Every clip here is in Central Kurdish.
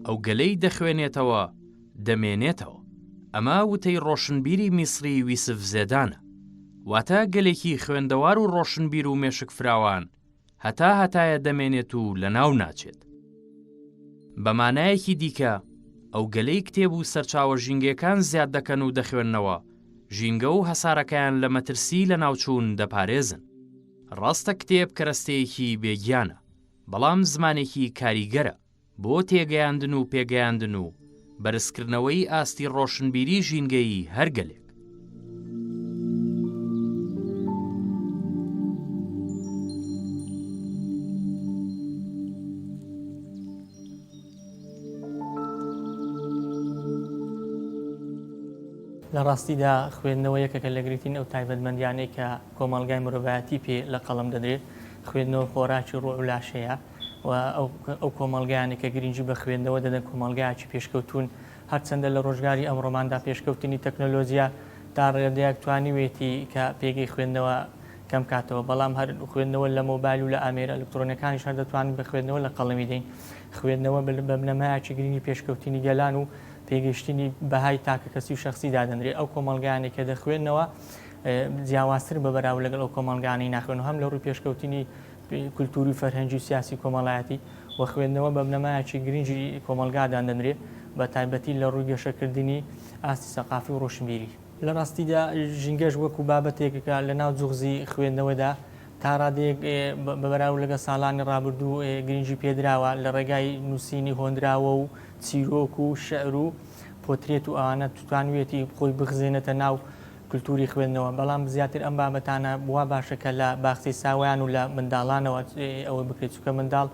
ئەو گەلەی دەخوێنێتەوە دەمێنێتەوە. ئەمە وتەی ڕۆشنبیری میسری ویسف زێدانە. واتە گەلێکی خوێندەوار و ڕۆشنبیر و مێشک فراوان هەتا هەتایە دەمێنێت و لەناو ناچێت. بە مانایەکی دیکە ئەو گەلەی کتێب و سەرچاوە ژینگەکان زیاد دەکەن و دەخوێننەوە، ژینگە و هەسارەکەیان لە مەترسیی لەناوچوون دەپارێزن. ڕاستە کتێب کەرەستەیەکی بێ گیانە، بەڵام زمانێکی کاریگەرە بۆ تێگەیاندن و پێگەیاندن و بەرزکردنەوەی ئاستی ڕۆشنبیری ژینگەیی هەر گەلێک. لە ڕاستیدا خوێندنەوە یەکێکە لە گرنگترین ئەو تایبەتمەندیانەی کە کۆمەڵگای مرۆڤایەتی پێ لە قەڵەم دەدرێت، خوێندنەوە خۆراکی ڕۆح و لاشەیە و ئەو کۆمەڵگایانەی کە گرنگی بە خوێندنەوە دەدەن کۆمەڵگایەکی پێشکەوتوون، هەرچەندە لە ڕۆژگاری ئەمڕۆماندا پێشکەوتنی تەکنۆلۆجیا تا ڕێدەیەک توانیوێتی کە پێگەی خوێندنەوە کەم کاتەوە، بەڵام هەر خوێندنەوە لە مۆبایل و لە ئامێرە ئەلکترۆنیەکانیش هەر دەتوانین بە خوێندنەوە لە قەڵەمی دەین. خوێندنەوە بە بنەمایەکی گرنگی پێشکەوتنی گەلان و پێگەیشتنی بەهای تاکەکەسی و شەخسی دادەنرێت. ئەو کۆمەڵگایانەی کە دەخوێننەوە جیاوازترن بە بەراورد لەگەڵ ئەو کۆمەڵگانەی ناخوێنەوە هەم لە ڕووی پێشکەوتنی کولتووری و فەرهەنگی و سیاسی و کۆمەڵایەتی و خوێندنەوە بە بنەمایەکی گرنگی کۆمەڵگا دادەنرێت بە تایبەتی لە ڕووی گەشەکردنی ئاستی سەقافی و ڕۆشنبیری. لە ڕاستیدا ژینگەش وەکوو بابەتێک کە لە ناو جوغزی خوێندنەوەدا تا ڕادەیەک بە بەراورد لەگەڵ ساڵانی ڕابردوو گرنگی پێدراوە لە ڕێگای نووسینی هۆنراوە و چیرۆک و شیعر و پۆترێت و ئەوانە توانیویەتی خۆی بخزێنێتە ناو کولتووری خوێندنەوە، بەڵام زیاتر ئەم بابەتانە وا باشە کە لە باخچەی ساوایان و لە منداڵانەوە ئەوە بکرێت، چونکە منداڵ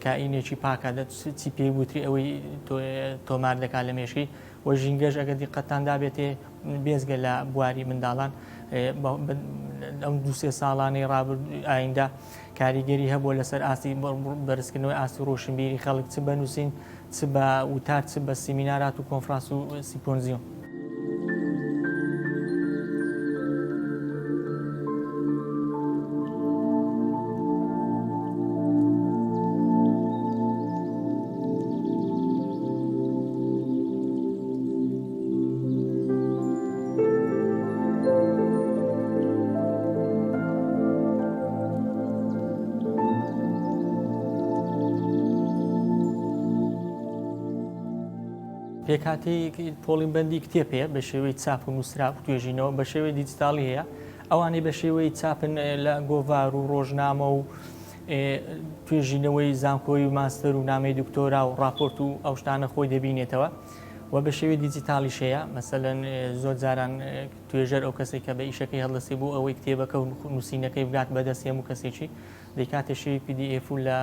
کائینێکی پاکە چی پێی بوترێ ئەوەی تۆمار دەکات لە مێشکی و ژینگەش ئەگەر دیقەتتان دابێتێ بێزگە لە بواری منداڵان ئەم دوسێ ساڵانەی ڕابرد ئایندە کاریگەری هەبووە لەسەر ئاستی بەرزکردنەوەی ئاستی ڕۆشنبیری خەڵک چ بە نووسین چ بە وتار چ بە سیمینارات و کۆنفرانس و سیمپۆزیۆم. پێکهاتەی پۆڵینبەندی کتێب هەیە بە شێوەی چاپ و نووسراو و توێژینەوە بە شێوەی دیجیتاڵی هەیە ئەوانەی بە شێوەی چاپن لە گۆڤار و ڕۆژنامە و توێژینەوەی زانکۆی و ماستەر و نامەی دکتۆرا و ڕاپۆرت و ئەو شتانە خۆی دەبینێتەوە و بە شێوەی دیجیتاڵیش هەیە مەسەلەن زۆر جاران توێژەر ئەو کەسێک کە بە ئیشەکەی هەڵدەستێ بۆ ئەوەی کتێبەکە و نووسینەکەی بگات بە دەست هەموو کەسێکی دەیکاتە شێوەی PDF و لە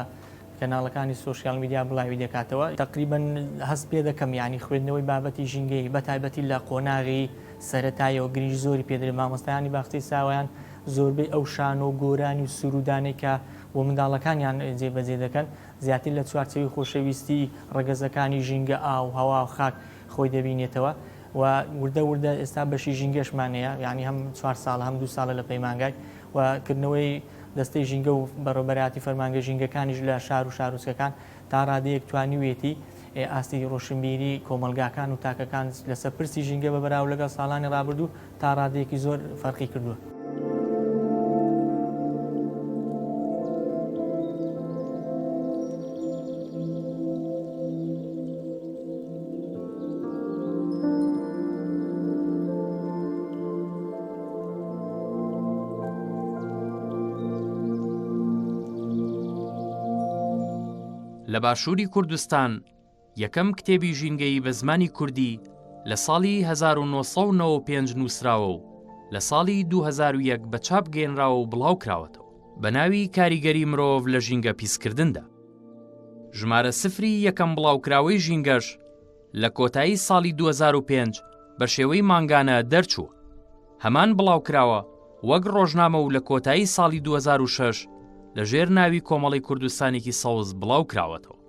کەناڵەکانی سۆشیال میدیا بڵاوی دەکاتەوە. تەقریبەن هەست پێ دەکەم یانی خوێندنەوەی بابەتی ژینگەیی بە تایبەتی لە قۆناغی سەرەتاییەوە گرنگی زۆری پێ دەدرێت مامۆستایانی باخچەی ساوایان زۆربەی ئەو شانۆ و گۆرانی و سروودانەی کە بۆ منداڵەکانیان جێبەجێ دەکەن زیاتر لە چوارچێوەی خۆشەویستی ڕەگەزەکانی ژینگە، ئاو، هەوا و خاک خۆی دەبینێتەوە و وردە وردە ئێستا بەشی ژینگەشمان هەیە یانی هەم چوار ساڵە هەم دوو ساڵە لە پەیمانگای و کردنەوەی دەستەی ژینگە و بەڕێوەبەرایەتی فەرمانگە ژینگەکانیش لە شار و شارۆچکەکان تا ڕادەیەک توانیویەتی ئاستی ڕۆشنبیری کۆمەڵگاکان و تاکەکان لەسەر پرسی ژینگە بە بەراورد لەگەڵ ساڵانی ڕابردوو تا ڕادەیەکی زۆر فەرقی کردووە. لە باشووری کوردستان یەکەم کتێبی ژینگەیی بە زمانی کوردی لە ساڵی 1995 نووسراوە و لە ساڵی 2001 بە چاپ گەیەنراوە و بڵاو کراوەتەوە بە ناوی کاریگەری مرۆڤ لە ژینگە پیسکردندا. ژمارە سفری یەکەم بڵاوکراوەی ژینگەش لە کۆتایی ساڵی 2005 بە شێوەی مانگانە دەرچووە. هەمان بڵاوکراوە وەک ڕۆژنامە و لە کۆتایی ساڵی 2006 لە ژێر ناوی کۆمەڵەی کوردستانێکی سەوز بڵاو کراوەتەوە.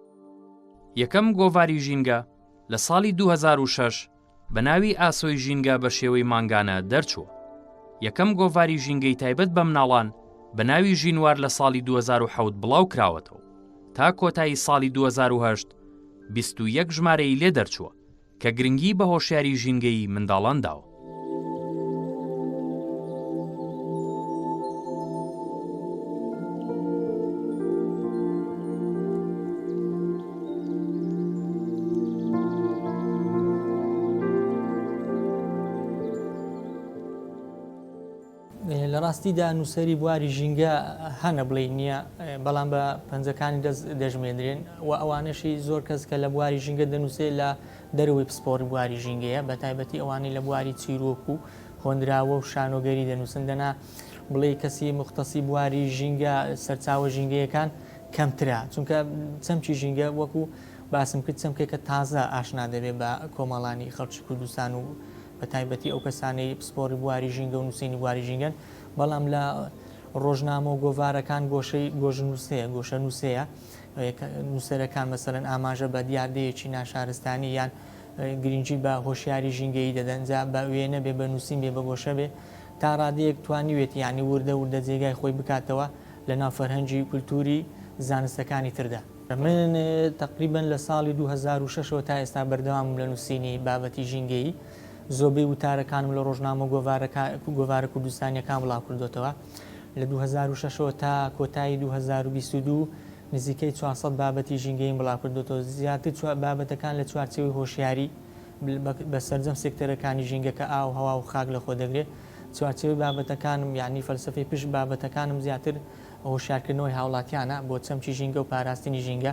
یەکەم گۆڤاری ژینگە لە ساڵی 2006 بە ناوی ئاسۆی ژینگە بە شێوەی مانگانە دەرچووە. یەکەم گۆڤاری ژینگەی تایبەت بە مناڵان بە ناوی ژینوار لە ساڵی 2007 بڵاو کراوەتەوە. تا کۆتایی ساڵی 2008. 21 ژمارەی لێ دەرچووە کە گرنگی بە هۆشیاری ژینگەیی منداڵان داوە. لە ڕاستیدا نووسەری بواری ژینگە هەنە بڵێی نییە، بەڵام بە پەنجەکانی دەست دەژمێندرێن و ئەوانەشی زۆر کەس کە لە بواری ژینگە دەنووسێ لە دەرەوەی پسپۆڕی بواری ژینگەیە، بە تایبەتی ئەوانەی لە بواری چیرۆک و هۆنراوە و شانۆگەری دەنووسن، دەنا بڵێی کەسی موختەسی بواری ژینگە، سەرچاوە ژینگەیەکان کەمترە، چونکە چەمکی ژینگە وەکوو باسم کرد چەمکێکە تازە ئاشنا دەبێ بە کۆمەڵانی خەڵکی کوردستان و بە تایبەتی ئەو کەسانەی پسپۆڕی بواری ژینگە و نووسینی بواری ژینگەن، بەڵام لە ڕۆژنامە و گۆڤارەکان گۆشەی گۆشنووسەیە، گۆشەنووسەیە، نووسەرەکان مەسەلەن ئاماژە بە دیاردەیەکی ناشارستانی یان گرنگی بە هۆشیاری ژینگەیی دەدەن، جا بە وێنە بێ، بە نووسین بێ، بە گۆشە بێ، تا ڕادەیەک توانیوێتی یانی وردە وردە جێگای خۆی بکاتەوە لە ناو فەرهەنگی کولتووری زانستەکانی تردا. من تەقریبەن لە ساڵی 2006 ەوە تا ئێستا بەردەوامم لە نووسینی بابەتی ژینگەیی. زۆربەی وتارەکانم لە ڕۆژنامە و گۆڤارە کوردستانییەکان بڵاوکردۆتەوە. لە 2006 ەوە تا کۆتایی 2022 نزیکەی 400 بابەتی ژینگەییم بڵاوکردۆتەوە. زیاتر بابەتەکان لە چوارچێوەی هۆشیاری بە سەرجەم سێکتەرەکانی ژینگە کە ئاو، هەوا و خاک لەخۆ دەگرێت. چوارچێوەی بابەتەکانم یانی فەلسەفەی پشت بابەتەکانم زیاتر هۆشیارکردنەوەی هاوڵاتیانە بۆ چەمکی ژینگە و پاراستنی ژینگە،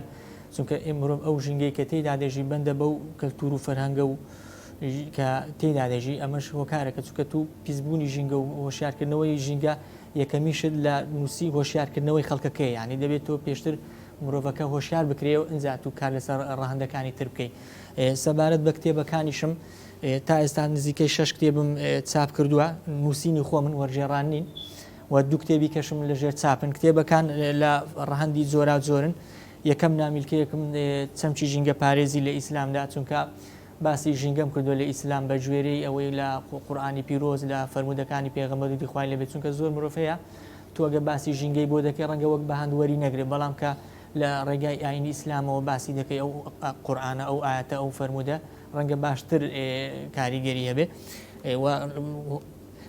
چونکە مرۆڤ ئەو ژینگەی کە تێیدا دەژی بەندە بەو کەلتور و فەرهەنگە و کە تێیدا دەژی، ئەمەش هۆکارێکە چونکە تو پیسبوونی ژینگە و هۆشیارکردنەوەی ژینگە یەکەمین شت لە نووسی هۆشیارکردنەوەی خەڵکەکەیە، یانی دەبێت تۆ پێشتر مرۆڤەکە هۆشیار بکرێ و ئینجا تو کار لەسەر ڕەهەندەکانی تر بکەی. سەبارەت بە کتێبەکانیشم تا ئێستا نزیکەی شەش کتێبم چاپ کردووە، نووسینی خۆمن وەرگێڕان نین. و دوو کتێبی کەشم لە ژێر چاپن. کتێبەکان لە ڕەهەندی جۆراوجۆرن. یەکەم نامیلکەیەکم چەمکی ژینگەپارێزی لە ئیسلامدا، چونکە باسی ژینگەم کردووە لە ئیسلام بە گوێرەی ئەوەی لە قورئانی پیرۆز لە فەرموودەکانی پێغەمبەر درودی خوای لێ بێت، چونکە زۆر مرۆڤ هەیە تۆ ئەگەر باسی ژینگەی بۆ دەکەی ڕەنگە وەک بەهەند وەری نەگرێت، بەڵام کە لە ڕێگای ئایینی ئیسلامەوە باسی دەکەی ئەو قورئانە ئەو ئایەتە ئەو فەرموودە ڕەنگە باشتر کاریگەری هەبێ و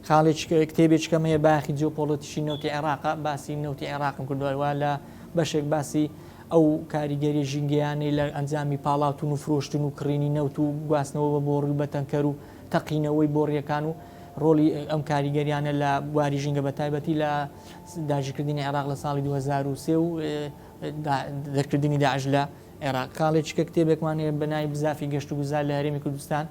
خاڵێکی کتێبێکی کەم هەیە باخی جیۆپۆڵەتیکی نەوتی عێراقە، باسی نەوتی عێراقم کردووە و لە بەشێک باسی ئەو کاریگەری ژینگەیانەی لە ئەنجامی پاڵاوتن و فرۆشتن و کڕینی نەوت و گواستنەوە بە بۆڕی و بە تەنکەر و تەقینەوەی بۆڕییەکان و ڕۆڵی ئەم کاریگەریانە لە بواری ژینگە بە تایبەتی لە داگیرکردنی عێراق لە ساڵی 2003 و دەرکردنی داعش لە عێراق. خاڵێکی کە کتێبێکمان هەیە بە ناوی بزافی گەشتوگوزار لە هەرێمی کوردستان،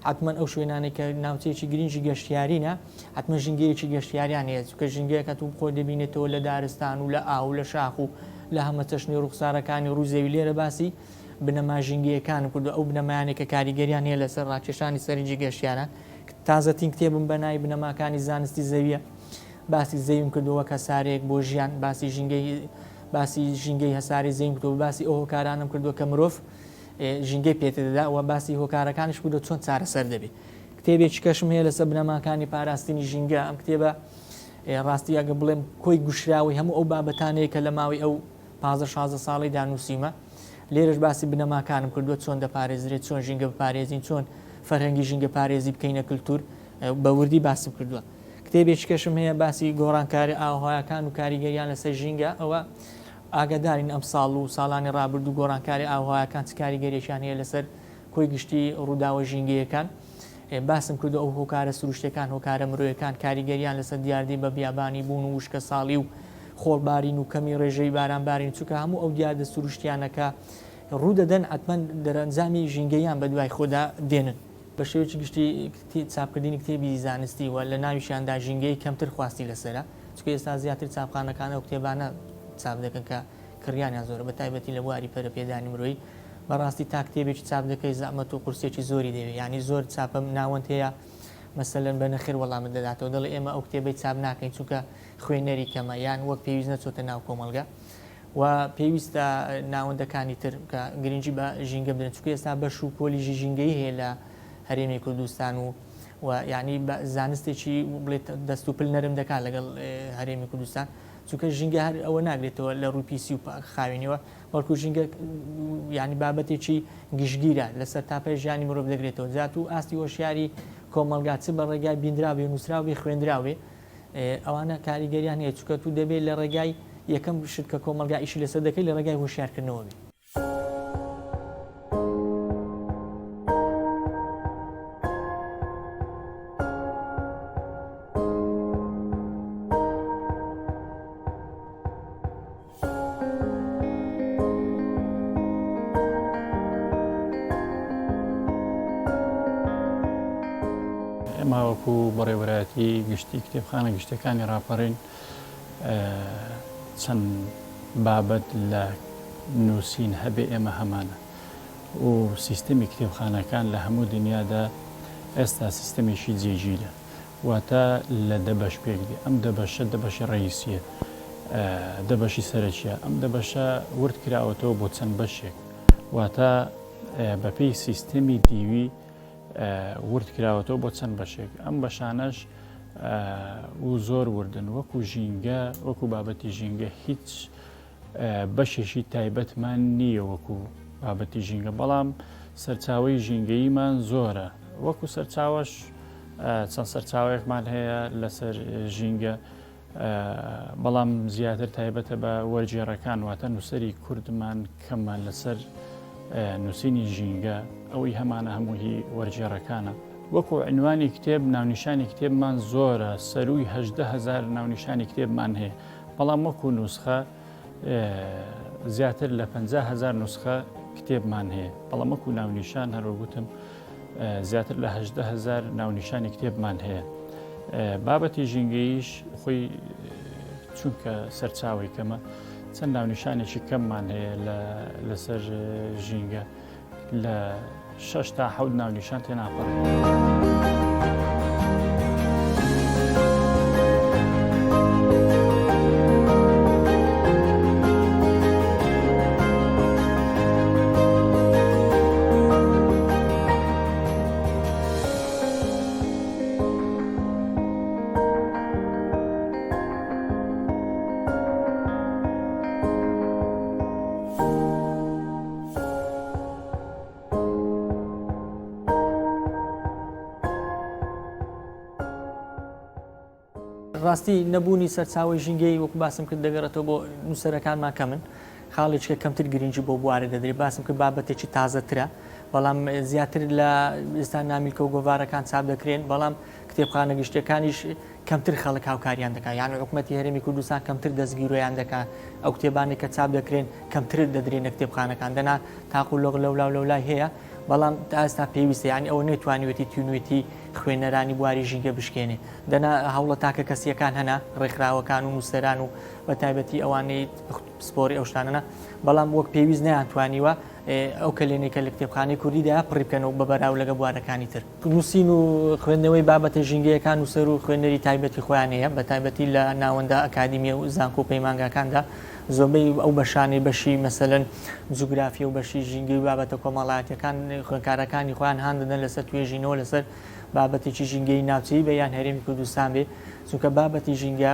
حەتمەن ئەو شوێنانەی کە ناوچەیەکی گرنگی گەشتیارینە، حەتمەن ژینگەیەکی گەشتیاریان هەیە، چونکە ژینگەیەک هەتوو خۆی دەبینێتەوە لە دارستان و لە ئاو و لە شاخ و لە هەمەچەشنی ڕووخسارەکانی ڕووی زەوی. لێرە باسی بنەما ژینگەیەکانم کردووە، ئەو بنەمایانەی کە کاریگەریان هەیە لەسەر ڕاکێشانی سەرنجی گەشتیاران. تازەترین کتێبم بە ناوی بنەماکانی زانستی زەوییە. باسی زەویم کردووە وەک هەسارەیەک بۆ ژیان، باسی ژینگەی باسی ژینگەی هەسارەی زەویم کردووە، باسی ئەو هۆکارانەم کردووە کە مرۆڤ ژینگەی پێتێدەدا و باسی هۆکارەکانیش کردووە چۆن چارەسەر دەبێت. کتێبێکی کەشم هەیە لەسەر بنەماکانی پاراستنی ژینگە، ئەم کتێبە ڕاستی ئەگە بڵێم کۆی گوشراوەی هەموو ئەو بابەتانەیە کە لە ماوەی ئەو 15 16 ساڵەیدا نووسیومە. لێرەش باسی بنەماکانم کردووە چۆن دەپارێزرێت، چۆن ژینگە بپارێزین، چۆن فەرهەنگی ژینگە پارێزی بکەینە کلتور، بە وردی باسم کردووە. کتێبێکی کەشم هەیە باسی گۆڕانکاری ئاوهەواکان و کاریگەریان لەسەر ژینگە، ئەوە ئاگادارین ئەمساڵ و ساڵانی ڕابردوو گۆڕانکاری ئاوهەواکان چ کاریگەریەکیان هەیە لەسەر کۆی گشتی ڕووداوە ژینگەیەکان. باسم کردو ئەو هۆکارە سروشتیەکان، هۆکارە مرۆیەکان کاریگەریان لەسەر دیاردەی بە بیابانی بوون و وشکەساڵی و خۆڵبارین و کەمی ڕێژەی بارانبارین، چونکە هەموو ئەو دیاردە سروشتیانە کە ڕوودەدەن حەتمەن دەرەنجامی ژینگەییان بەدوای خۆدا دێنن. بە شێوەیەکی گشتی چاپکردنی کتێبی زانستی و لە ناویشیاندا ژینگەیی کەمتر خواستی لەسەرە، چونکە ئێستا زیاتر چاپخانەکان ئەو کتێبانە چاپ دەکەن کە کڕیانیان زۆرە، بە تایبەتی لە بواری پەرەپێدانی مرۆیی. بەڕاستی تا کتێبێکی چاپ دەکەی زەحمەت و قورسییەکی زۆری دەوێ، یانی زۆر چاپە ناوەند هەیە مەسەلەن بە نەخێر وەڵامت دەداتەوە دەڵێ ئێمە ئەو کتێبەی چاپ ناکەین چونکە خوێنەری کەمە یان وەک پێویست نەچۆتە ناو کۆمەڵگە. و پێویستە ناوەندەکانی تر کە گرنگی بە ژینگە بدەن چونکە ئێستا بەش و کۆلیژی ژینگەیی هەیە لە هەرێمی کوردستان و و یعنی بە زانستێکی بڵێت دەست و پل نەرم دەکات لەگەڵ هەرێمی کوردستان. چونکە ژینگە هەر ئەوە ناگرێتەوە لە ڕووی پیسی و خاوێنیەوە بەڵکو ژینگە یانی بابەتێکی گشتگیرە لە سەرتاپای ژیانی مرۆڤ دەگرێتەوە جا تو ئاستی هۆشیاری کۆمەڵگا چ بە ڕێگای بیندراو بێ نووسراو بێ خوێندراو بێ ئەوانە کاریگەریان هەیە چونکە تو دەبێ لە ڕێگای یەکەم شت کە کۆمەڵگا ئیشی لەسەر دەکەی لە ڕێگای هۆشیارکردنەوە بێ. ئێمە وەکو بەڕێوەبەرایەتی گشتی کتێبخانە گشتیەکانی ڕاپەڕین چەند بابەت لە نووسین هەبێ ئێمە هەمانە و سیستەمی کتێبخانەکان لە هەموو دنیادا ئێستا سیستەمێکی جێگیرە واتە لە دە بەش پێک دێ، ئەم دە بەشە دە بەشی ڕەئیسییە، دە بەشی سەرەکییە، ئەم دە بەشە ورد کراوەتەوە بۆ چەند بەشێک، واتە بەپێی سیستەمی دیوی ورد کراوەتەوە بۆ چەند بەشێک، ئەم بەشانەش و زۆر وردن، وەکو ژینگە، وەکو بابەتی ژینگە هیچ بەشێکی تایبەتمان نییە وەکو بابەتی ژینگە، بەڵام سەرچاوەی ژینگەییمان زۆرە، وەکو سەرچاوەش چەند سەرچاوەیەکمان هەیە لەسەر ژینگە، بەڵام زیاتر تایبەتە بە وەرگێڕەکان، واتە نووسەری کوردمان کەمە لەسەر نووسینی ژینگە، ئەوەی هەمانە هەموو هی وەرگێڕەکانە. وەکو عنوانی کتێب ناونیشانی کتێبمان زۆرە، سەرووی 18 هەزار ناونیشانی کتێبمان هەیە، بەڵام وەکو نوسخە زیاتر لە 50 هەزار نوسخە کتێبمان هەیە، بەڵام وەکو ناونیشان هەروەک وتم زیاتر لە 18 هەزار ناونیشانی کتێبمان هەیە. بابەتی ژینگەییش خۆی چونکە سەرچاوی کەمە چەند ناونیشانێکی کەممان هەیە لەسەر ژینگە. لە شەش تا حەوت ناونیشان تێناپەڕێت. ڕاستی نەبوونی سەرچاوەی ژینگەیی وەکو باسم کرد دەگەڕێتەوە بۆ نووسەرەکانمان کەمن خاڵێکی کە کەمتر گرنگی بۆ بوارە دەدرێت باسم کرد بابەتێکی تازەترە بەڵام زیاتر لە ئێستا نامیلکە و گۆڤارەکان چاپ دەکرێن بەڵام کتێبخانە گشتیەکانیش کەمتر خەڵک هاوکاریان دەکات یان حکومەتی هەرێمی کوردستان کەمتر دەستگیرۆیان دەکات ئەو کتێبانەی کە چاپ دەکرێن کەمتر دەدرێنە کتێبخانەکان دەنا تاق و لۆق لەولا و لەولای هەیە بەڵام تا ئێستا پێویستە یانی ئەوە نەیتوانیوێتی تینوێتی خوێنەرانی بواری ژینگە بشکێنێ دەنا هەوڵە تاکە کەسیەکان هەنە ڕێکخراوەکان و نووسەران و بە تایبەتی ئەوانەی پسپۆری ئەو شتانەنە بەڵام وەک پێویست نەیانتوانیوە ئەو کەلێنەی کە لە کتێبخانەی کوردیدا پڕی بکەنەوە بە بەراورد لەگەڵ بوارەکانی تر. نووسین و خوێندنەوەی بابەتە ژینگەیەکان نووسەر و خوێنەری تایبەتی خۆیان هەیە، بە تایبەتی لە ناوەندە ئەکادیمیە و زانکۆ و پەیمانگاکاندا زۆربەی ئەو بەشانەی بەشی مەسەلەن جوگرافیە و بەشی ژینگەی و بابەتە کۆمەڵایەتیەکان خوێندکارەکانی خۆیان هان دەدەن لەسەر توێژینەوە لەسەر بابەتێکی ژینگەیی ناوچەیی بێ یان هەرێمی کوردستان بێ چونکە بابەتی ژینگە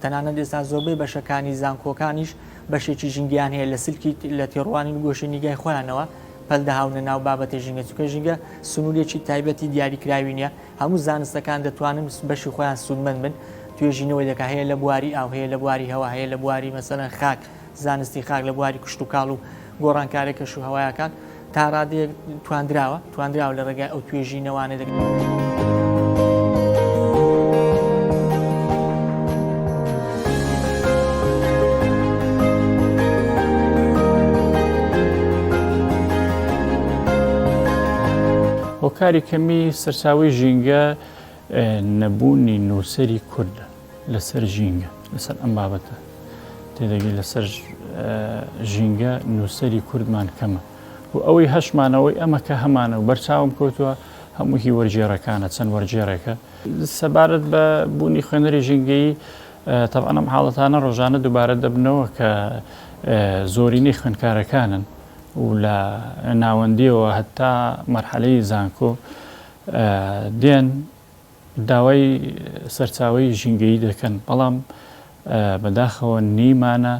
تەنانەت ئێستا زۆربەی بەشەکانی زانکۆکانیش بەشێکی ژینگەیان هەیە لە سلکی لە تێڕوانین و گۆشەی نیگای خۆیانەوە پەل دەهاونە ناو بابەتی ژینگە چونکە ژینگە سنوورێکی تایبەتی دیاریکراوی نییە هەموو زانستەکان دەتوانن بەشی خۆیان سوودمەند بن توێژینەوەی دەکات هەیە لە بواری ئاو هەیە لە بواری هەوا هەیە لە بواری مەسەلەن خاک زانستی خاک لە بواری کشتوکاڵ و گۆڕانکاری کەش و هەوایەکان تا ڕادەیەک تواندراوە تواندراوە لە ڕێگای ئەو توێژینەوانە دەکرێت. هۆکاری کەمی سەرچاوەی ژینگە نەبوونی نووسەری کوردە لەسەر ژینگە لەسەر ئەم بابەتە تێدەگەی لەسەر ژینگە نووسەری کوردمان کەمە و ئەوەی هەشمانەوەی ئەمە کە هەمانە و بەرچاوم کەوتووە هەموو هی وەرگێڕەکانە چەند وەرگێڕێکە سەبارەت بە بوونی خوێنەری ژینگەیی تەبعەن ئەم حاڵەتانە ڕۆژانە دووبارە دەبنەوە کە زۆرینەی خوێندکارەکانن و لە ناوەندیەوە هەتا مەرحەلەی زانکۆ دێن داوای سەرچاوەی ژینگەیی دەکەن بەڵام. بەداخەوە نیمانە.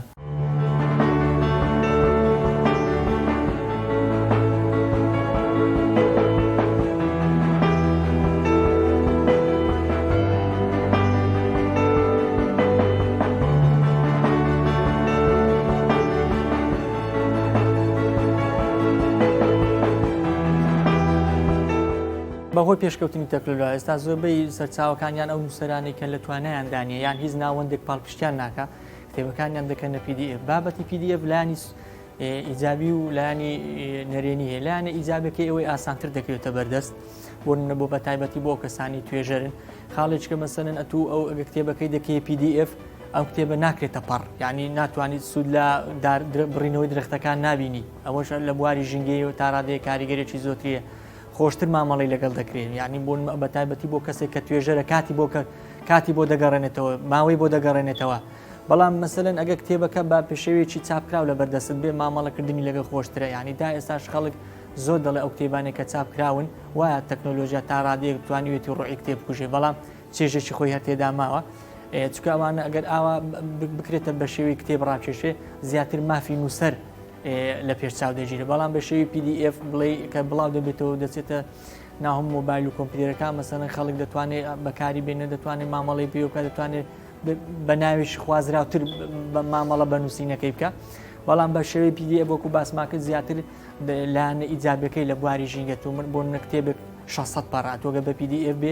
بەهۆی پێشکەوتنی تەکنۆلۆژیا ئێستا زۆربەی سەرچاوەکان یان ئەو نووسەرانەی کە لە توانایاندا نییە یان هیچ ناوەندێک پاڵپشتیان ناکا کتێبەکانیان دەکەنە PDF. بابەتی PDF لایەنی ئیجابی و لایەنی نەرێنی هەیە. لایەنە ئیجابەکەی ئەوەی ئاسانتر دەکەوێتە بەردەست بۆ نمونە بۆ بەتایبەتی بۆ کەسانی توێژەرن خاڵێک کە مەسەلەن ئەتوو ئەو ئەگە کتێبەکەی دەکەی PDF ئەم کتێبە ناکرێتە پەڕ یعنی ناتوانیت سوود لە بڕینەوەی درەختەکان نبینی ئەوەش لە بواری ژینگەی و تاڕادەیە کاریگەرێکی زۆتریە خۆشتر مامەڵەی لەگەڵ دەکرێت یعنی بۆ بە تایبەتی بۆ کەسێک کە توێژەرە کاتی بۆ کە کاتی بۆ دەگەڕێنێتەوە ماوەی بۆ دەگەڕێنێتەوە بەڵام مەسەلەن ئەگە کتێبەکە بە پێشەوێکی چاپکراو لە بەردەست بێ مامەڵەکردنی لەگەڵ خۆشترە یعنی تا ئێستاش خەڵک زۆر دەڵێ ئەو کتێبانێک کە چاپ کراون وایە تەکنۆلۆژیا تا ڕادەیەک توانیوێتی ڕۆحی کتێب بکوژێ بەڵام چێژێکی خۆی هەر تێدا ماوە چونکە ئەوانە ئەگەر ئاوا بکرێتە بە شێوەی کتێب ڕاکێشێ زیاتر مافی نووسەر لە پێش چاو دەگیرێ بەڵام بە شێوی PDF بڵێ کە بڵاو دەبێتەوە دەچێتە ناو مۆبایل و کۆمپیوتەرەکان مەسەلەن خەڵک دەتوانێت بەکاری بێنێ دەتوانێت مامەڵەی پێ بکات دەتوانێت بە ناوێکی خوازراوتر بە مامەڵە بە نووسینەکەی بکە بەڵام بە شێوەی PDF وەکو باسمان کرد زیاتر لایەنە ئیجابەکەی لە بواری ژینگە تۆ من بۆ نمونە کتێبێک 600 پەڕە تۆگە بە PDF بێ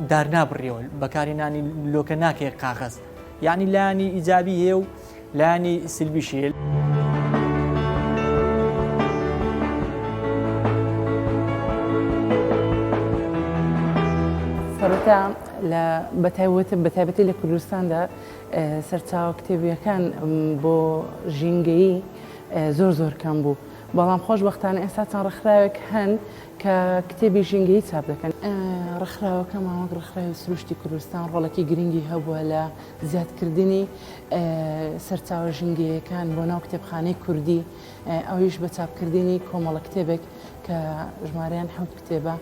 دار نابڕیەوە بەکارهێنانی لۆکە ناکەی قاغەز یعنی لایەنی ئیجابی هەیە و لایەنی سلبیشی هەیە. سەرەتا لە بەتایبەتی لە کوردستاندا سەرچاوە کتێبییەکان بۆ ژینگەیی زۆر زۆر کەم بوو بەڵام خۆشبەختانە ئێستا چەند ڕێکخراوێک هەن کە کتێبی ژینگەیی چاپ دەکەن. ڕێکخراوەکەمان وەک ڕێکخراوی سروشتی کوردستان ڕۆڵێکی گرنگی هەبووە لە زیادکردنی سەرچاوە ژینگەیەکان بۆ ناو کتێبخانەی کوردی، ئەویش بە چاپکردنی کۆمەڵە کتێبێک کە ژمارەیان حەوت کتێبە.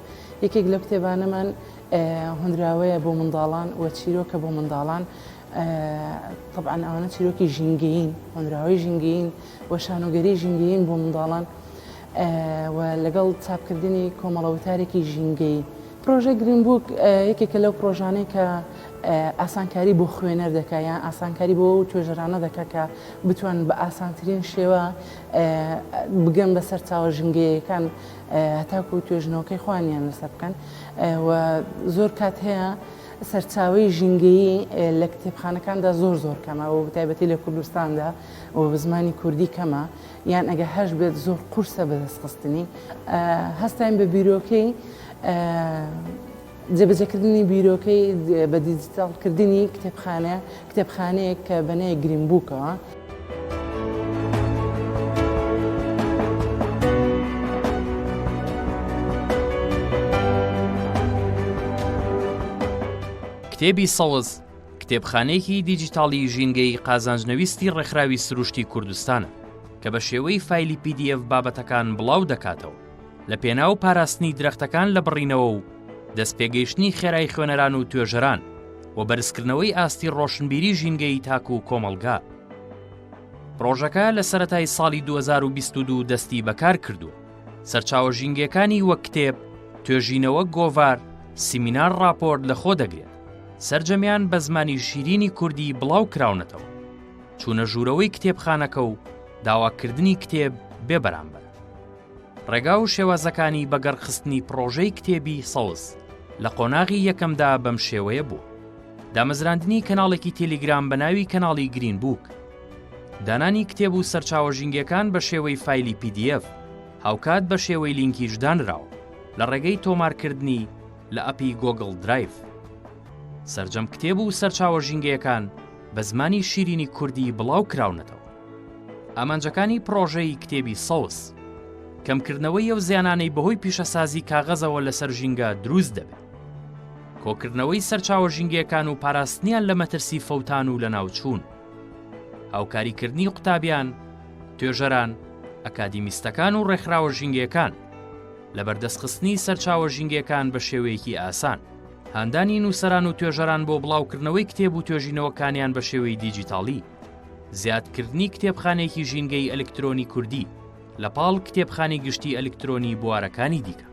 یەکێک لەو کتێبانەمان هۆنراوەیە بۆ منداڵان و چیرۆکە بۆ منداڵان، تەبعەن ئەوانە چیرۆکی ژینگەیین، هۆنراوەی ژینگەیین و شانۆگەری ژینگەیین بۆ منداڵان و لەگەڵ چاپکردنی کۆمەڵە وتارێکی ژینگەیی. پرۆژەی گرین بووک یەکێکە لەو پرۆژانەی کە ئاسانکاری بۆ خوێنەر دەکات یان ئاسانکاری بۆ ئەو توێژەرانە دەکات کە بتوانن بە ئاسانترین شێوە بگەن بە سەرچاوە ژینگەیەکان هەتاکو توێژنەوەکەی خۆیانیان لەسەر بکەن و زۆر کات هەیە سەرچاوەی ژینگەیی لە کتێبخانەکاندا زۆر زۆر کەمە و بەتایبەتی لە کوردستاندا و بە زمانی کوردی کەمە یان ئەگەر هەش بێت زۆر قورسە بەدەستخستنی. هەستاین بە بیرۆکەی جێبەجێکردنی بیرۆکەی بە دیجیتاڵکردنی کتێبخانە، کتێبخانەیەک کە بە ناوی گرین بووکەوە. کتێبی سەوز کتێبخانەیەکی دیجیتاڵی ژینگەیی قازانجنەویستی ڕێکخراوی سروشتی کوردستانە کە بە شێوەی فایلی PDF بابەتەکان بڵاو دەکاتەوە لە پێناو پاراستنی درەختەکان لە بڕینەوە و دەستپێگەیشتنی خێرای خوێنەران و توێژەران و بەرزکردنەوەی ئاستی ڕۆشنبیری ژینگەیی تاک و کۆمەڵگا. پڕۆژەکە لە سەرەتای ساڵی 2022 دەستی بەکار کردووە. سەرچاوە ژینگەکانی وەک کتێب، توێژینەوە، گۆڤار، سیمینار، ڕاپۆرت لەخۆ دەگرێت. سەرجەمیان بە زمانی شیرینی کوردی بڵاو کراونەتەوە. چوونە ژوورەوەی کتێبخانەکە و داواکردنی کتێب بێ بەرامبەر. ڕێگا و شێوازەکانی بەگەڕخستنی پڕۆژەی کتێبی سەوز لە قۆناغی یەکەمدا بەم شێوەیە بوو. دامەزراندنی کەناڵێکی تێلیگرام بە ناوی کەناڵی گرین بووک. دانانی کتێب و سەرچاوە ژینگەکان بە شێوەی فایلی PDF، هاوکات بە شێوەی لینکیش دانراوە، لە ڕێگەی تۆمارکردنی لە ئەپی گۆگڵ درایڤ. سەرجەم کتێب و سەرچاوە ژینگەیەکان بە زمانی شیرینی کوردی بڵاو کراونەتەوە. ئامانجەکانی پڕۆژەی کتێبی سەوز، کەمکردنەوەی ئەو زیانانەی بەهۆی پیشەسازی کاغەزەوە لەسەر ژینگە دروست دەبێت. کۆکردنەوەی سەرچاوە ژینگەیەکان و پاراستنیان لە مەترسی فەوتان و لەناوچوون. هاوکاریکردنی قوتابیان، توێژەران، ئەکادیمیستەکان و ڕێکخراوە ژینگەیەکان لە بەردەستخستنی سەرچاوە ژینگەیەکان بە شێوەیەکی ئاسان. هاندانی نووسەران و توێژەران بۆ بڵاوکردنەوەی کتێب و توێژینەوەکانیان بە شێوەی دیجیتاڵی. زیادکردنی کتێبخانەیەکی ژینگەی ئەلکترۆنی کوردی لە پاڵ کتێبخانەی گشتی ئەلکترۆنی بوارەکانی دیکە.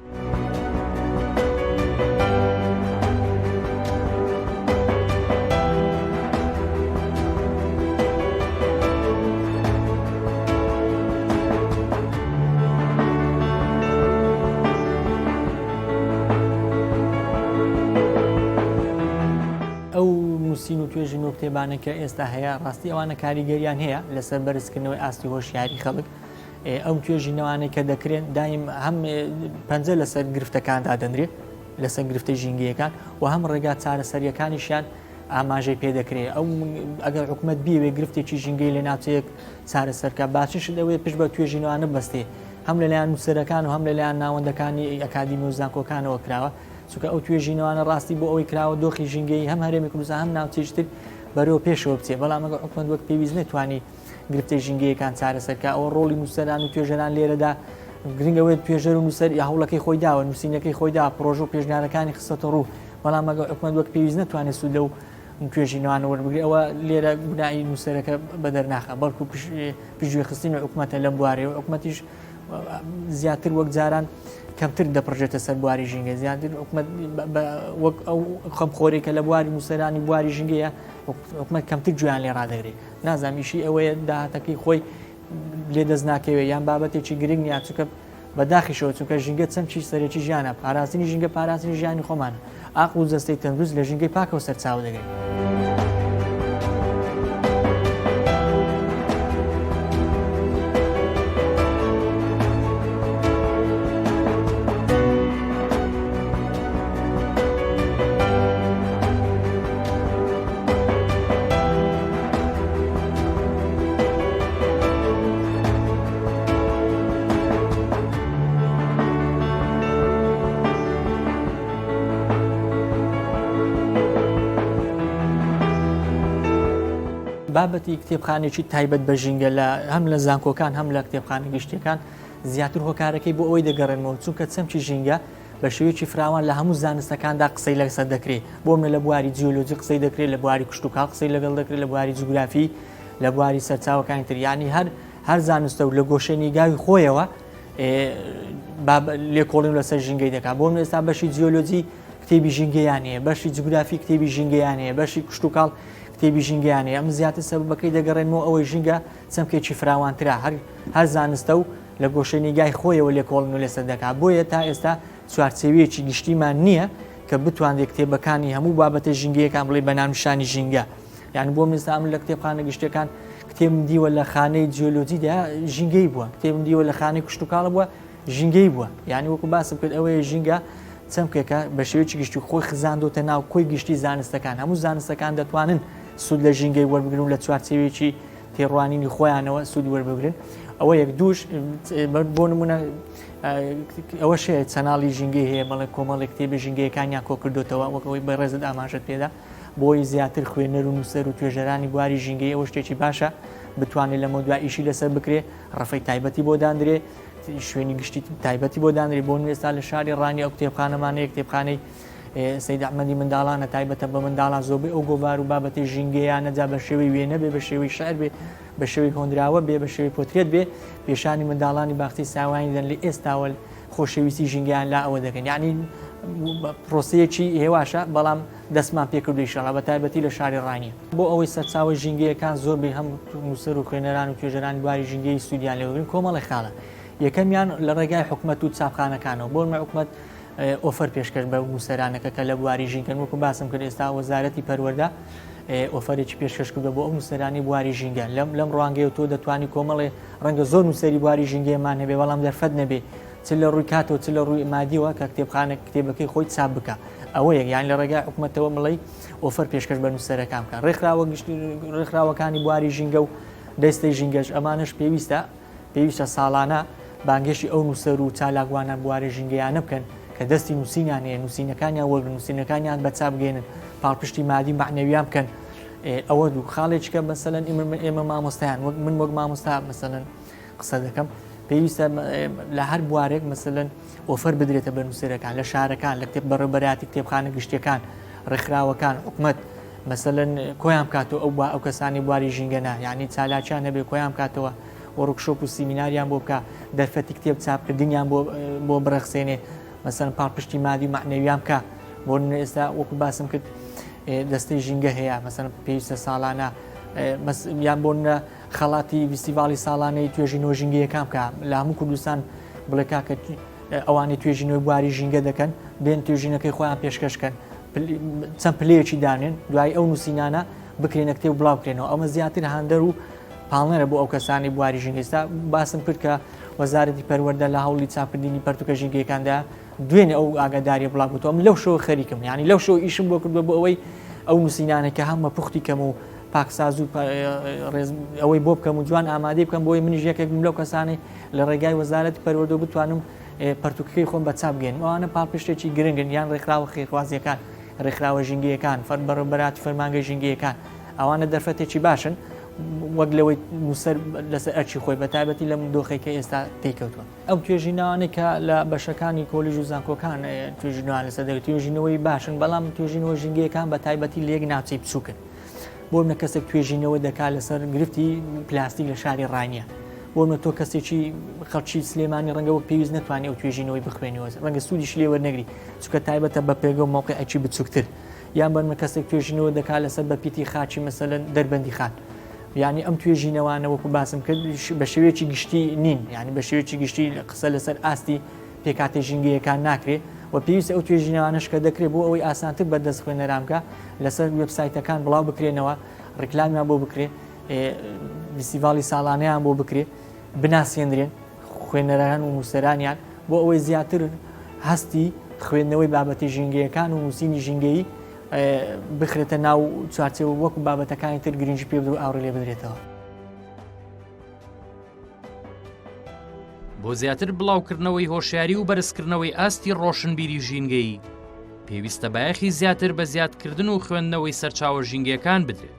ئەو نووسین و توێژینەوە و کتێبانە کە ئێستا هەیە ڕاستی ئەوانە کاریگەریان هەیە لەسەر بەرزکردنەوەی ئاستی هۆشیاری خەڵک ئەو توێژینەوانەی کە دەکرێن دایم هەم پەنجە لەسەر گرفتەکان دادەنرێت لەسەر گرفتە ژینگەیەکان و هەم ڕێگا چارەسەریەکانیشیان ئاماژەی پێ دەکرێت ئەو ئەگەر حکومت بیەوێ گرفتێکی ژینگەی لە ناوچەیەک چارەسەرکە باشیش لەوەیە پشت بە توێژینەوانە بەستێ هەم لەلایەن نووسەرەکان و هەم لەلایەن ناوەندەکانی ئەکادیمی و زانکۆکانەوە کراوە چونکە ئەو توێژینەوانە ڕاستی بۆ ئەوەی کراوە دۆخی ژینگەیی هەم هەرێمی کوردستان هەم ناوچەیەکی تر بەرەو پێشەوە بچێت، بەڵام ئەگەر حکومەت وەک پێویست نەتوانی گرفتە ژینگەیەکان چارەسەر بکات ئەوە ڕۆڵی نووسەران و توێژەران لێرەدا گرنگ ئەوەیە توێژەر و نووسەر هەوڵەکەی خۆی داوە نووسینەکەی خۆی دا پرۆژە و پێشنیارەکانی خستەتە ڕوو بەڵام ئەگەر حکومەت وەک پێویست نەتوانێت سوود لەو توێژینەوانە وەربگرێت ئەوە لێرە گوناهی نووسەرەکە بەدەر ناخە بەڵکو پشتگوێخستنی حکومەتە لەم بوارەیە و حکومەتیش زیاتر وەک جاران کەمتر دەپڕژێتە سەر بواری ژینگە زیاتر حکومەت وەک ئەو خەمخۆرێک کە لە بواری نووسەرانی بواری ژینگەیە حکومەت کەمتر گوێیان لێ ڕادەگرێت نازانم ئیشی ئەوەیە داهاتەکەی خۆی لێ دەست ناکەوێت یان بابەتێکی گرنگ نیە چونکە بەداخیشەوە چونکە ژینگە چەمکی سەرەکی ژیانە پاراستنی ژینگە پاراستنی ژیانی خۆمانە ئاقڵ و جەستەی تەندروست لە ژینگەی پاکەوە سەرچاوە دەگرێت. بابەتی کتێبخانێکی تایبەت بە ژینگە لە هەم لە زانکۆکان هەم لە کتێبخانە گشتیەکان زیاتر هۆکارەکەی بۆ ئەوەی دەگەڕێنمەوە چونکە چەمکی ژینگە بە شێوەیەکی فراوان لە هەموو زانستەکاندا قسەی لەسەر دەکرێت بۆ منە لە بواری جیۆلۆجی قسەی دەکرێت لە بواری کشتوکاڵ قسەی لەگەڵ دەکرێت لە بواری جوگرافی لە بواری سەرچاوەکانی تر یعنی هەر هەر زانستە و لە گۆشەی نیگاوی خۆیەوە لێکۆڵین لەسەر ژینگەی دەکات بۆ من ئێستا بەشی جیۆلۆجی کتێبی ژینگەیان هەیە بەشی جوگرافی کتێبی ژینگەیان هەیە بەشی کشتوکاڵ کتێبی ژینگەیان هەیە ئەم زیاتر سەبەبەکەی دەگەڕێنمەوە ئەوەی ژینگە چەمکێکی فراوانترە هەر هەر زانستە و لە گۆشەی نیگای خۆیەوە لێکۆڵین و لەسەر دەکات بۆیە تا ئێستا چوارچێوەیەکی گشتیمان نییە کە بتوانرێت کتێبەکانی هەموو بابەتە ژینگەیەکان بڵێ بە ناونیشانی ژینگە یعنی بۆ من ئێستا من لە کتێبخانە گشتیەکان کتێبم دیوە لە خانەی جیۆلۆجیدا ژینگەی بووە کتێبم دیوە لە خانەی کشتوکاڵە بووە ژینگەی بووە یعنی وەکو باسم کرد ئەوەیە ژینگە چەمکێکە بە شێوەیەکی گشتی خۆی خزاندۆتە ناو کۆی گشتی زانستەکان هەموو زانستەکان دەتوانن سوود لە ژینگەی وەربگرن و لە چوارچێوەیەکی تێڕوانینی خۆیانەوە سوود وەربگرن ئەوە یەک دووش بۆ نمونە ئەوەش هەیە channel ی ژینگەی هەیە بەڵێ کۆمەڵێک کتێبی ژینگەیەکانیان کۆکردوتەوە وەک ئەوەی بەڕێزت ئاماژەت پێدا بۆی زیاتر خوێنەر و نووسەر و توێژەرانی بواری ژینگەی ئەوە شتێکی باشە بتوانێت لەمە دوا ئیشی لەسەر بکرێ ڕەفەی تایبەتی بۆ دانرێ شوێنی گشتی تایبەتی بۆ دانرێ بۆ نوێستا لە شاری ڕانی ئەو کتێبخانەمانەیە کتێبخانەی سەید ئەحمەدی منداڵانە تایبەتە بە منداڵان زۆربەی ئەو گۆڤار و بابەتی ژینگەیانە جا بە شێوەی وێنە بێ بە شێوەی شعر بێ بە شێوەی هۆنراوە بێ بە شێوەی پۆترێت بێ پێشانی منداڵانی باخچەی ساوایانی دەن لە ئێستاوە خۆشەویستی ژینگەیان لا ئەوە دەکەن یعنی پرۆسەیەکی هێواشە بەڵام دەستمان پێکردو ئیشەڵا بە تایبەتی لە شاری ڕانیە. بۆ ئەوەی سەرچاوەی ژینگەیەکان زۆر بێ هەم نووسەر و خوێنەران و توێژەرانی بواری ژینگەیی سوودیان لێ وەرگرن کۆمەڵێک خاڵە یەکەمیان لە ڕێگای حکومەت و چاپخانەکانەوە بۆ نمونە حکومەت ئۆفەر پێشکەش بە نووسەرانەکە کە لە بواری ژینگەن وەکو باسم کرد ئێستا وەزارەتی پەروەردە ئۆفەرێکی پێشکەش کردووە بۆ ئەو نووسەرانی بواری ژینگە لەم لەم ڕوانگەیە تۆ دەتوانی کۆمەڵێ ڕەنگە زۆر نووسەری بواری ژینگەیەمان هەبێ بەڵام دەرفەت نەبێ چ لە ڕووی کاتەوە چ لە ڕووی مادیەوە کە کتێبخانە کتێبەکەی خۆی چاپ بکە ئەوە یەک یان لە ڕێگای حکوومەتەوە مڵی ئۆفەر پێشکەش بە نووسەرەکان بکە ڕێکخراوە گشتی ڕێکخراوەکانی بواری ژینگە و دەستەی ژینگەش ئەمانەش پێویستە پێویستە ساڵانە بانگهێشتی ئەو نووسەر و چالاکوانە بوارە ژینگەیانە بکەن کە دەستی نووسینیان هەیە، نووسینەکانیان وەرگرن، نووسینەکانیان بە چاپ بگەیەنن، پاڵپشتی مادی و مەعنەویان بکەن. ئەوە دوو. خاڵێکی کە مەسەلەن ئێمە مامۆستایان وەک من وەک مامۆستا مەسەلەن قسە دەکەم. پێویستە لە هەر بوارێک مەسەلەن ئۆفەر بدرێتە بە نووسەرەکان لە شارەکان لە کتێب بەڕێوەبەرایەتی کتێبخانە گشتیەکان ڕێکخراوەکان حکومەت مەسەلەن کۆیان بکاتەوە ئەو ئەو کەسانی بواری ژینگەنا یعنی چالاکیان هەبێ کۆیان بکاتەوە وۆرکشۆپ و سیمیناریان بۆ بکە دەرفەتی کتێب چاپکردنیان بۆ بۆ بڕەخسێنێ مەسەلەن پاڵپشتی مادی و مەعنەویان بکە بۆ ئێستا وەکو باسم کرد دەستەی ژینگە هەیە مەسەن پێویستە ساڵانە یان بۆ خەڵاتی ڤیستیڤاڵی ساڵانەی توێژینەوە ژینگەیەکان بکە لە هەموو کوردستان بڵێ کاکە ئەوانەی توێژینەوەی بواری ژینگە دەکەن بێن توێژینەکەی خۆیان پێشکەشکەن چەند پلەیەکی دانێن دوای ئەو نووسینانە بکرێنە کتێب بڵاو بکرێنەوە ئەمە زیاتر هاندەر و پاڵنەرە بۆ ئەو کەسانی بواری ژینگە ئێستا باسم کرد کە وەزارەتی پەروەردە لە هەوڵی چاپکردنی پەرتوکە ژینگەیەکاندا دوێنێ ئەو ئاگاداریە بڵاو بووتەوە من لەو شەوە خەریکم یعنی لەو شەوە ئیشم بۆ کردووە بۆ ئەوەی ئەو نووسینانە کە هەمە پوختی کەم و پاکساز و ئەوەی بۆ بکەم و جوان ئامادەی بکەم بۆی منیش یەکێک بم لەو کەسانەی لە ڕێگای وەزارەتی پەروەردە بتوانم پەرتوکەکەی خۆم بە چاپ بگەێنم ئەوانە پاڵپشتێکی گرنگن یان ڕێکخراوە خێرخوازیەکان ڕێکخراوە ژینگەیەکان فەر بەڕێوەبەراتی فەرمانگەی ژینگەیەکان ئەوانە دەرفەتێکی باشن وەک لەوەی نووسەر لەسەر ئەرکی خۆی بە تایبەتی لەم دۆخێک کە ئێستا تێکەوتووە. ئەو توێژینەوانەی کە لە بەشەکانی کۆلیژ و زانکۆکان توێژینەوەیان لەسەر دەکرێت توێژینەوەی باشن، بەڵام توێژینەوە ژینگەیەکان بە تایبەتی لە یەک ناوچەی بچووکن. بۆ منە کەسێک توێژینەوە دەکات لەسەر گرفتی پلاستیک لە شاری ڕانیە. بۆ منە تۆ کەسێکی خەڵکی سلێمانی ڕەنگە وەک پێویست نەتوانانی ئەو توێژینەوەی بخوێنیەوە ڕەنگە سوودیش لێ وەرنەگری چونکە تایبەتە بە پێگە و مەوقعێکی بچووکتر. یان بەرمە کەسێک توێژینەوە دەکات لەسەر بە پیتی خاچی مەسەلەن دەربەندی خان یعنی ئەم توێژینەوانە وەکو باسم کرد بە شێوەیەکی گشتی نین یعنی بە شێوەیەکی گشتی قسە لەسەر ئاستی پێکاتی ژینگەیەکان ناکرێ و پێویستە ئەو توێژینەوانەش کە دەکرێت بۆ ئەوەی ئاسانتر بەردەست خوێنەران بکە لەسەر وێبسایتەکان بڵاو بکرێنەوە ڕیکلامیان بۆ بکرێ فیستیڤاڵی ساڵانەیان بۆ بکرێ بناسێندرێن خوێنەران و نووسەرانیان بۆ ئەوەی زیاتر هەستی خوێندنەوەی بابەتی ژینگەیەکان و نووسینی ژینگەیی بخرێتە ناو چوارچێوە وەکو بابەتەکانی تر گرنگی پێ بدرێت و ئاوڕی لێ بدرێتەوە. بۆ زیاتر بڵاوکردنەوەی هۆشیاری و بەرزکردنەوەی ئاستی ڕۆشنبیری ژینگەیی، پێویستە بایەخی زیاتر بە زیادکردن و خوێندنەوەی سەرچاوە ژینگەیەکان بدرێت.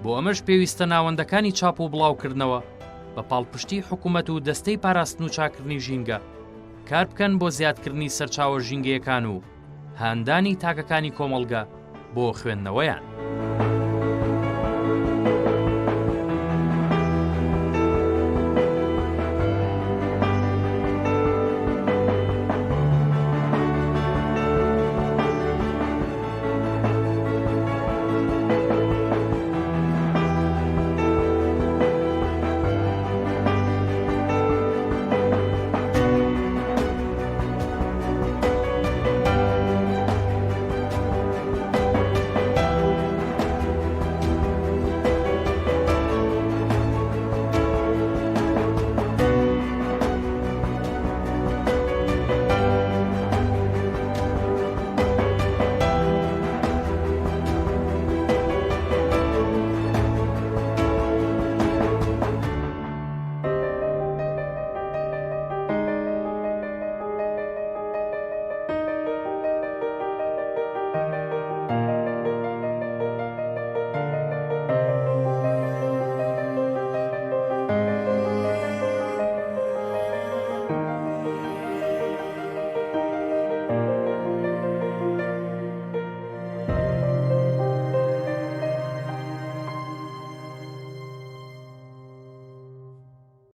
بۆ ئەمەش پێویستە ناوەندەکانی چاپ و بڵاوکردنەوە بە پاڵپشتی حکومەت و دەستەی پاراستن و چاکردنی ژینگە کار بکەن بۆ زیادکردنی سەرچاوە ژینگەیەکان و هاندانی تاکەکانی کۆمەڵگە بۆ خوێندنەوەیان.